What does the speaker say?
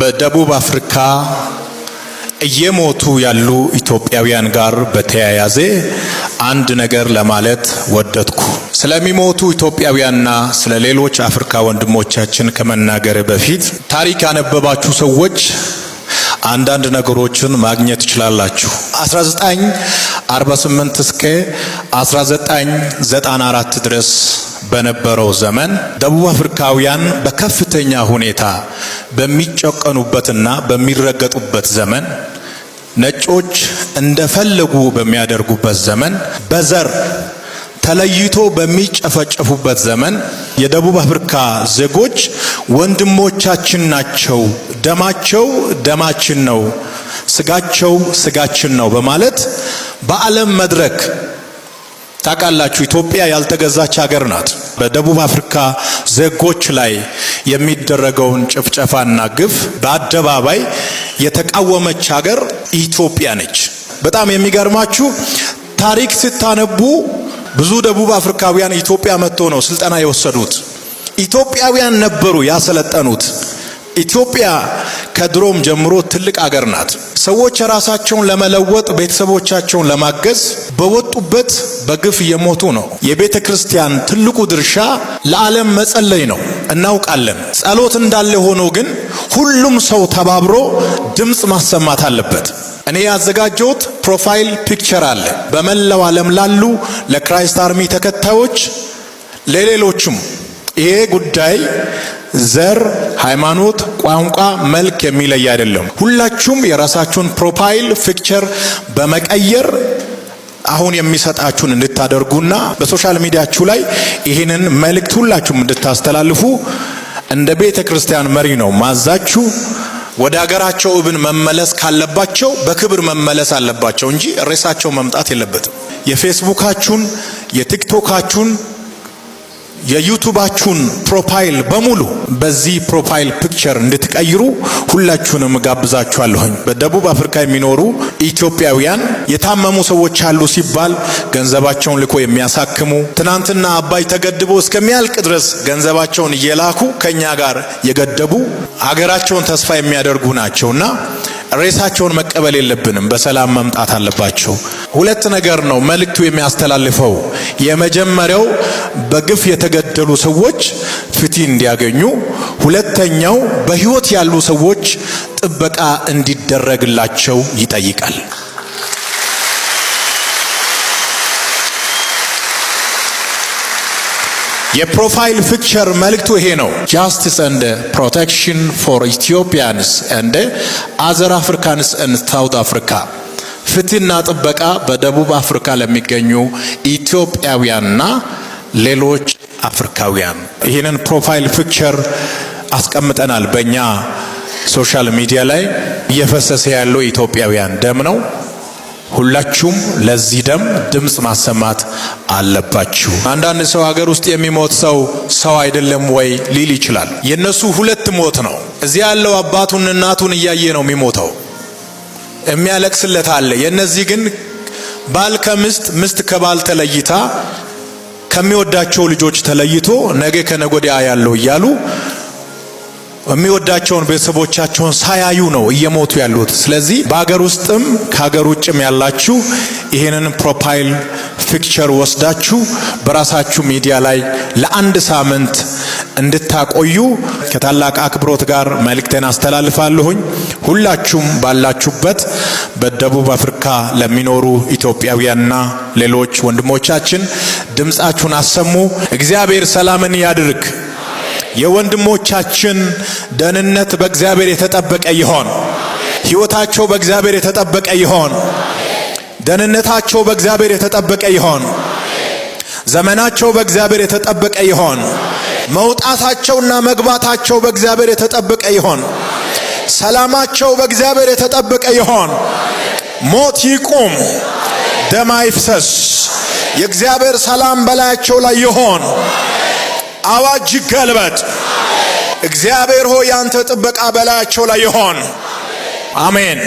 በደቡብ አፍሪካ እየሞቱ ያሉ ኢትዮጵያውያን ጋር በተያያዘ አንድ ነገር ለማለት ወደድኩ። ስለሚሞቱ ኢትዮጵያውያንና ስለ ሌሎች አፍሪካ ወንድሞቻችን ከመናገር በፊት ታሪክ ያነበባችሁ ሰዎች አንዳንድ ነገሮችን ማግኘት ትችላላችሁ። 1948 እስከ 1994 ድረስ በነበረው ዘመን ደቡብ አፍሪካውያን በከፍተኛ ሁኔታ በሚጨቆኑበትና በሚረገጡበት ዘመን፣ ነጮች እንደፈለጉ በሚያደርጉበት ዘመን፣ በዘር ተለይቶ በሚጨፈጨፉበት ዘመን የደቡብ አፍሪካ ዜጎች ወንድሞቻችን ናቸው፣ ደማቸው ደማችን ነው፣ ስጋቸው ስጋችን ነው በማለት በዓለም መድረክ፣ ታውቃላችሁ፣ ኢትዮጵያ ያልተገዛች ሀገር ናት። በደቡብ አፍሪካ ዜጎች ላይ የሚደረገውን ጭፍጨፋና ግፍ በአደባባይ የተቃወመች ሀገር ኢትዮጵያ ነች። በጣም የሚገርማችሁ ታሪክ ስታነቡ ብዙ ደቡብ አፍሪካውያን ኢትዮጵያ መጥቶ ነው ስልጠና የወሰዱት። ኢትዮጵያውያን ነበሩ ያሰለጠኑት። ኢትዮጵያ ከድሮም ጀምሮ ትልቅ አገር ናት። ሰዎች ራሳቸውን ለመለወጥ፣ ቤተሰቦቻቸውን ለማገዝ በወጡበት በግፍ እየሞቱ ነው። የቤተ ክርስቲያን ትልቁ ድርሻ ለዓለም መጸለይ ነው፣ እናውቃለን። ጸሎት እንዳለ ሆኖ ግን ሁሉም ሰው ተባብሮ ድምፅ ማሰማት አለበት። እኔ ያዘጋጀሁት profile picture አለ። በመላው ዓለም ላሉ ለ Christ Army ተከታዮች፣ ለሌሎችም ይሄ ጉዳይ ዘር፣ ሃይማኖት፣ ቋንቋ፣ መልክ የሚለይ አይደለም። ሁላችሁም የራሳችሁን profile picture በመቀየር አሁን የሚሰጣችሁን እንድታደርጉና በ social media ችሁ ላይ ይህንን መልእክት ሁላችሁም እንድታስተላልፉ እንደ ቤተ ክርስቲያን መሪ ነው ማዛችሁ። ወደ ሀገራቸው እብን መመለስ ካለባቸው በክብር መመለስ አለባቸው እንጂ ሬሳቸው መምጣት የለበትም። የፌስቡካችሁን፣ የቲክቶካችሁን፣ የዩቱባችሁን profile በሙሉ በዚህ profile picture እንድትቀይሩ ሁላችሁንም ጋብዛችኋለሁኝ። በደቡብ አፍሪካ የሚኖሩ ኢትዮጵያውያን የታመሙ ሰዎች አሉ ሲባል ገንዘባቸውን ልኮ የሚያሳክሙ፣ ትናንትና አባይ ተገድቦ እስከሚያልቅ ድረስ ገንዘባቸውን እየላኩ ከኛ ጋር የገደቡ፣ አገራቸውን ተስፋ የሚያደርጉ ናቸውና ሬሳቸውን መቀበል የለብንም። በሰላም መምጣት አለባቸው። ሁለት ነገር ነው መልእክቱ የሚያስተላልፈው። የመጀመሪያው በግፍ የተገደሉ ሰዎች ፍትህ እንዲያገኙ፣ ሁለተኛው በሕይወት ያሉ ሰዎች ጥበቃ እንዲደረግላቸው ይጠይቃል። የ profile picture መልእክቱ ይሄ ነው። Justice and protection for Ethiopians and other Africans in South Africa። ፍትህና ጥበቃ በደቡብ አፍሪካ ለሚገኙ ኢትዮጵያውያንና ሌሎች አፍሪካውያን። ይህንን profile picture አስቀምጠናል በእኛ social media ላይ። እየፈሰሰ ያለው የኢትዮጵያውያን ደም ነው። ሁላችሁም ለዚህ ደም ድምፅ ማሰማት አለባችሁ። አንዳንድ ሰው ሀገር ውስጥ የሚሞት ሰው ሰው አይደለም ወይ ሊል ይችላል። የነሱ ሁለት ሞት ነው። እዚህ ያለው አባቱን እናቱን እያየ ነው የሚሞተው፣ የሚያለቅስለት አለ። የነዚህ ግን ባል ከምስት፣ ምስት ከባል ተለይታ፣ ከሚወዳቸው ልጆች ተለይቶ ነገ ከነገ ወዲያ ያለው እያሉ የሚወዳቸውን ቤተሰቦቻቸውን ሳያዩ ነው እየሞቱ ያሉት። ስለዚህ በሀገር ውስጥም ከሀገር ውጭም ያላችሁ ይህንን profile picture ወስዳችሁ በራሳችሁ ሚዲያ ላይ ለአንድ ሳምንት እንድታቆዩ ከታላቅ አክብሮት ጋር መልእክቴን አስተላልፋለሁኝ። ሁላችሁም ባላችሁበት በደቡብ አፍሪካ ለሚኖሩ ኢትዮጵያውያንና ሌሎች ወንድሞቻችን ድምፃችሁን አሰሙ። እግዚአብሔር ሰላምን ያድርግ። የወንድሞቻችን ደህንነት በእግዚአብሔር የተጠበቀ ይሆን። ሕይወታቸው በእግዚአብሔር የተጠበቀ ይሆን። ደህንነታቸው በእግዚአብሔር የተጠበቀ ይሆን። ዘመናቸው በእግዚአብሔር የተጠበቀ ይሆን። መውጣታቸውና መግባታቸው በእግዚአብሔር የተጠበቀ ይሆን። ሰላማቸው በእግዚአብሔር የተጠበቀ ይሆን። ሞት ይቁም፣ ደም አይፍሰስ። የእግዚአብሔር ሰላም በላያቸው ላይ ይሆን። አዋጅ ይገልበጥ። እግዚአብሔር ሆይ፣ ያንተ ጥበቃ በላያቸው ላይ ይሆን። አሜን።